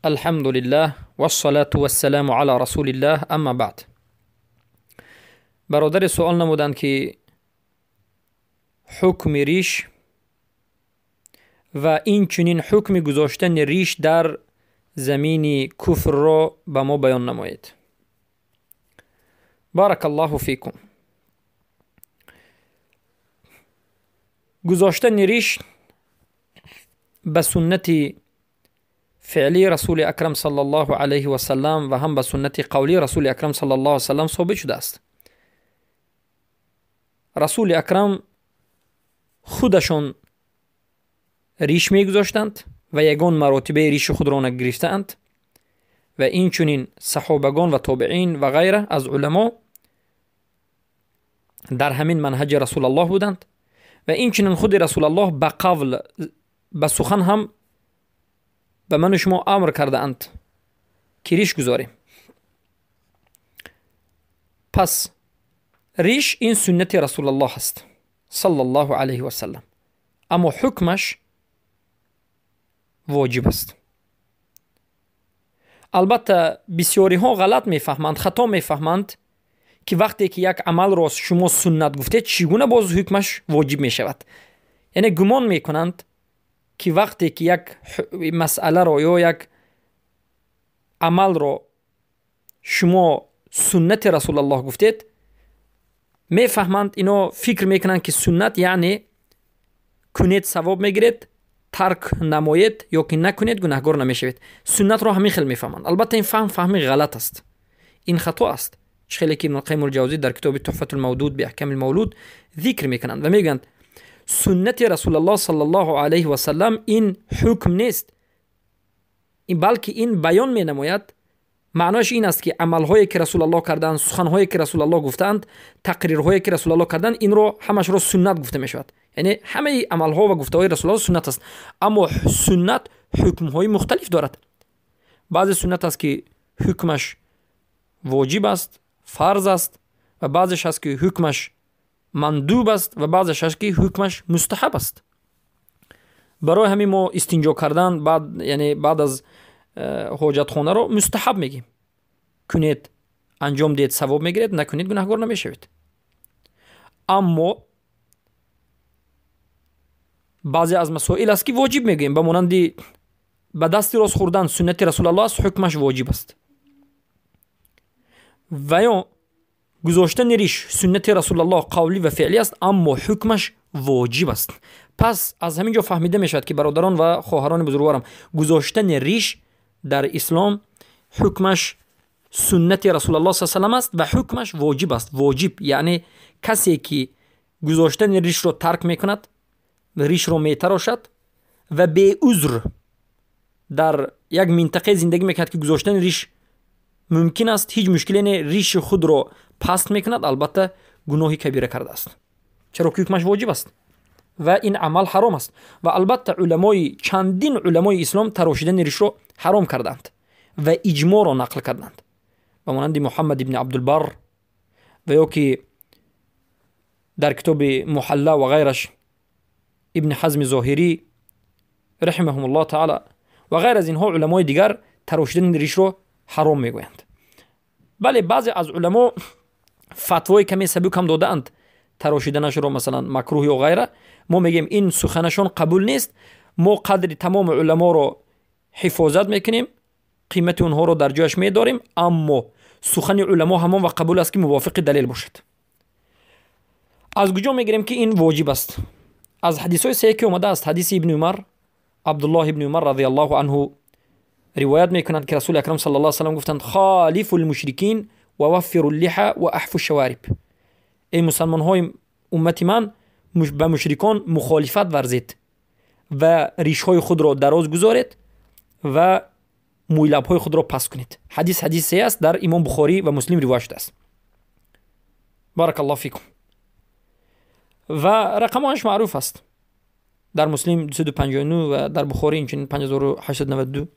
Алҳамдулиллаҳ вассалату вассаламу ала расулиллаҳ, амма баъд. Бародаре суол намуданд, ки ҳукми риш ва инчунин ҳукми гузоштани риш дар замини куфрро ба мо баён намоед. Баракаллоҳу фикум. Гузоштани риш ба суннати феълии расули акрам саллаллоҳу алайҳи васаллам ва ҳам ба суннати қавлии расули акрам саллаллоҳу алайҳи васаллам собит шудааст. Расули акрам худашон риш мегузоштанд ва ягон маротибаи риши худро нагирифтаанд ва инчунин саҳобагон ва тобеин ва ғайра аз уламо дар ҳамин манҳаҷи расулаллоҳ буданд ва инчунин худи расулаллоҳ ба қавл, ба сухан ҳам ба ману шумо амр кардаанд, ки риш гузорем. Пас риш ин суннати расулаллоҳ аст саллаллоҳу алайҳи васаллам, аммо ҳукмаш воҷиб аст. Албатта, бисёриҳо ғалат мефаҳманд, хато мефаҳманд, ки вақте ки як амалро шумо суннат гуфтед, чӣ гуна боз ҳукмаш воҷиб мешавад? Яъне гумон мекунанд, ки вақте ки як масъаларо ё як амалро шумо суннати расулаллоҳ гуфтед, мефаҳманд, ино фикр мекунанд, ки суннат яъне кунед савоб мегиред, тарк намоед ё ки накунед гунаҳгор намешавед. Суннатро ҳамин хел мефаҳманд. Албатта, ин фаҳм фаҳми ғалат аст, ин хато аст. Чӣ хеле ки Ибнулқайим Ҷавзӣ дар китоби Туҳфатулмавдуд биаҳками мавлуд зикр мекунанд ва мегӯянд: суннати расулаллоҳ саллаллоҳу алайҳи васаллам ин ҳукм нест, балки ин баён менамояд. Маънояш ин аст, ки амалҳое ки расулаллоҳ карданд, суханҳое ки расулаллоҳ гуфтаанд, тақрирҳое ки расулаллоҳ карданд, инро ҳамашро суннат гуфта мешавад. Яъне ҳамаи амалҳо ва гуфтаҳои расулаллоҳ суннат аст, аммо суннат ҳукмҳои мухталиф дорад. Баъзе суннат аст, ки ҳукмаш воҷиб аст, фарз аст, ва баъзеш аст, ки ҳукмаш мандуб аст, ва баъзеш аст, ки ҳукмаш мустаҳаб аст. Барои ҳамин мо истинҷо кардан баъд, яъне баъд аз ҳоҷатхонаро мустаҳаб мегӯем. Кунед, анҷом диҳед, савоб мегиред, накунед, гунаҳгор намешавед. Аммо баъзе аз масоил аст, ки воҷиб мегӯем, ба монанди ба дасти рост хӯрдан суннати расулаллоҳ аст, ҳукмаш воҷиб аст. Ва ё гузоштани риш суннати расулаллоҳ қавлӣ ва феълӣ аст, аммо ҳукмаш воҷиб аст. Пас аз ҳамин ҷо фаҳмида мешавад, ки бародарон ва хоҳарони бузургворам, гузоштани риш дар ислом ҳукмаш суннати расулаллоҳ с салам аст ва ҳукмаш воҷиб аст. Воҷиб яъне касе ки гузоштани ришро тарк мекунад, ришро метарошад ва беузр дар як минтақае зиндагӣ мекунад, ки гузоштани риш мумкин аст, ҳеҷ мушкиле не, риши худро паст мекунад, албатта гуноҳи кабира кардааст, чаро ки ҳукмаш воҷиб аст ва ин амал ҳаром аст. Ва албатта уламои, чандин уламои ислом тарошидани ришро ҳаром карданд ва иҷмоъро нақл карданд, ба монанди Муҳаммад ибни Абдулбар ва ё ки дар китоби Муҳалла ва ғайраш Ибни Ҳазми Зоҳирӣ раҳимаҳумуллоҳ таала ва ғайр аз инҳо уламои дигар тарошидани ришро ҳаром мегӯянд. Бале, баъзе аз уламо фатвои каме сабук ҳам додаанд, тарошиданашро масалан макрӯҳ ё ғайра. Мо мегӯем, ин суханашон қабул нест. Мо қадри тамоми уламоро ҳифозат мекунем, қимати онҳоро дар ҷояш медорем, аммо сухани уламо ҳамон вақт қабул аст, ки мувофиқи далел бошад. Аз куҷо мегирем, ки ин воҷиб аст? Аз ҳадисҳои саҳеҳ, ки омадааст. Ҳадиси ибни Умар, Абдуллоҳ ибни Умар разияллоҳу анҳу ривоят мекунанд, ки расули акрам саллаллоҳу алайҳи васаллам гуфтанд: холифу лмушрикин ва ваффиру ллиҳа ва аҳфу шавариб. Эй мусалмонҳои уммати ман, ба мушрикон мухолифат варзед ва ришҳои худро дароз гузоред ва мӯйлабҳои худро паст кунед. Ҳадис ҳадисе аст, дар Имом Бухорӣ ва Муслим ривоят шудааст. Баракаллоҳу фикум. Ва рақамҳояш маъруф аст: дар Муслим 259 ва дар Бухорӣ инчунин 5892.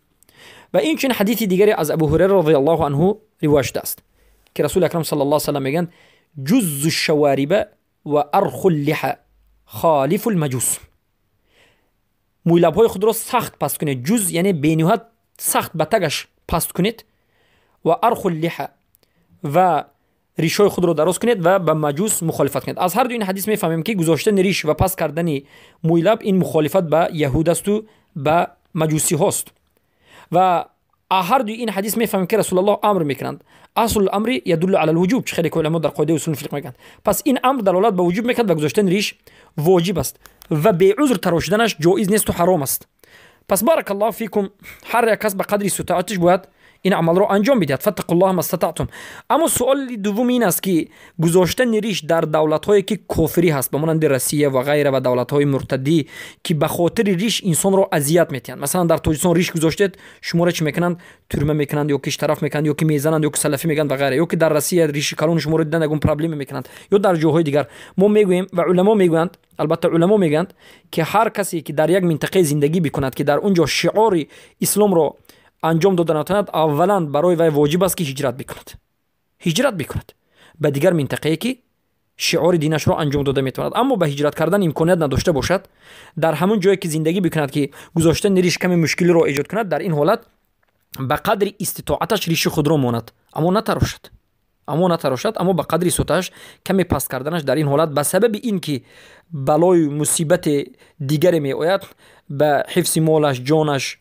Ва инчунин ҳадиси дигаре аз Абу Ҳурайра розияллоҳу анҳу ривоят шудааст, ки расули акрам саллаллоҳу алайҳи васаллам мегӯянд: ҷуззу шавариба ва арху ллиҳа, холифу лмаҷус. Мӯйлабҳои худро сахт паст кунед. Ҷуз яъне бениҳоят Сахт ба тагаш паст кунед. Ва арху лиҳа, ва ришҳои худро дароз кунед ва ба маҷус мухолифат кунед. Аз ҳар ду ин ҳадис мефаҳмем, ки гузоштани риш ва паст кардани мӯйлаб ин мухолифат ба яҳуд асту ба маҷусиҳост. Ва ҳар дуи ин ҳадис мефаҳмем, ки Расулаллоҳ амр мекунанд. أصل الأمر يدل على الوجوب, чӣ хеле ки уламо дар қоидаи усули фиқҳ мегӯянд. Пас ин амр далолат ба вуҷуб мекунад ва гузоштани риш воҷиб аст ва беузр тарошиданаш ҷоиз несту ҳаром аст. Пас, بارك الله فيكم, ҳар як кас ба қадри иститоатиш бояд ин амалро анҷом бидиҳад. فاتقوا الله ما استطعتم. Аммо суоли дуввум ин аст, ки гузоштани риш дар давлатҳое, ки кофирӣ ҳаст, ба монанди Россия ва ғайра ва давлатҳои муртадӣ, ки ба хотири риш инсонро азият метиҳанд. Масалан, дар Тоҷикистон риш гузоштед, шуморо чӣ мекунанд? Тюрьма мекунанд ё ки штраф мекунанд, ё ки мезананд, ё ки салафӣ мегӯянд ва ғайра. Ё ки дар Россия риши калони шуморо дидан, ягон проблема мекунанд, ё дар ҷоҳои дигар. Мо мегӯем ва уламо мегӯянд, албатта, уламо мегӯянд, ки ҳар касе, ки дар як минтақаи зиндагӣ бикунад, ки дар он ҷо шиори исломро анҷом дода натавонад, аввалан барои вай воҷиб аст, ки ҳиҷрат бикунад, ҳиҷрат бикунад ба дигар минтақае, ки шиори динашро анҷом дода метавонад. Аммо ба ҳиҷрат кардан имконият надошта бошад, дар ҳамон ҷое, ки зиндагӣ бикунад, ки гузоштани риш каме мушкилиро эҷод кунад, дар ин ҳолат ба қадри иститоаташ риши худро монад, аммо натарошад, аммо натарошад, аммо ба қадри иститоаташ каме паст карданаш. Дар ин ҳолат ба сабаби ин ки балою мусибати дигаре меояд, ба ҳифзи молаш, ҷонаш,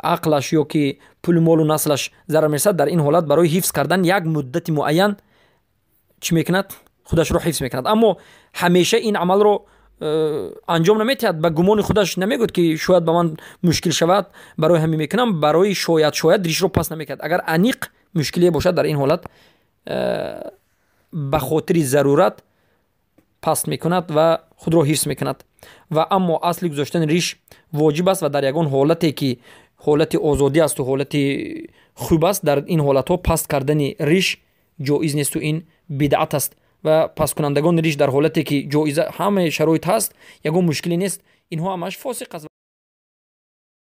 ақлаш ё ки пулу молу наслаш зарар мерасад, дар ин ҳолат барои ҳифз кардан як муддати муайян чӣ мекунад? Худашро ҳифз мекунад, аммо ҳамеша ин амалро анҷом наметиҳад. Ба гумони худаш намегӯяд, ки шояд ба ман мушкил шавад, барои ҳамин мекунам. Барои шояд ришро паст намекунад. Агар аниқ мушкилие бошад, дар ин ҳолат ба хотири зарурат паст мекунад ва худро ҳифз мекунад. Ва аммо асли гузоштани риш воҷиб аст ва дар ягон ҳолате, ки ҳолати озодӣ асту ҳолати хуб аст, дар ин ҳолатҳо паст кардани риш ҷоиз несту ин бидъат аст. Ва пасткунандагони риш дар ҳолате, ки ҷоиза, ҳамаи шароит ҳаст, ягон мушкиле нест, инҳо ҳамаш фосиқ аст.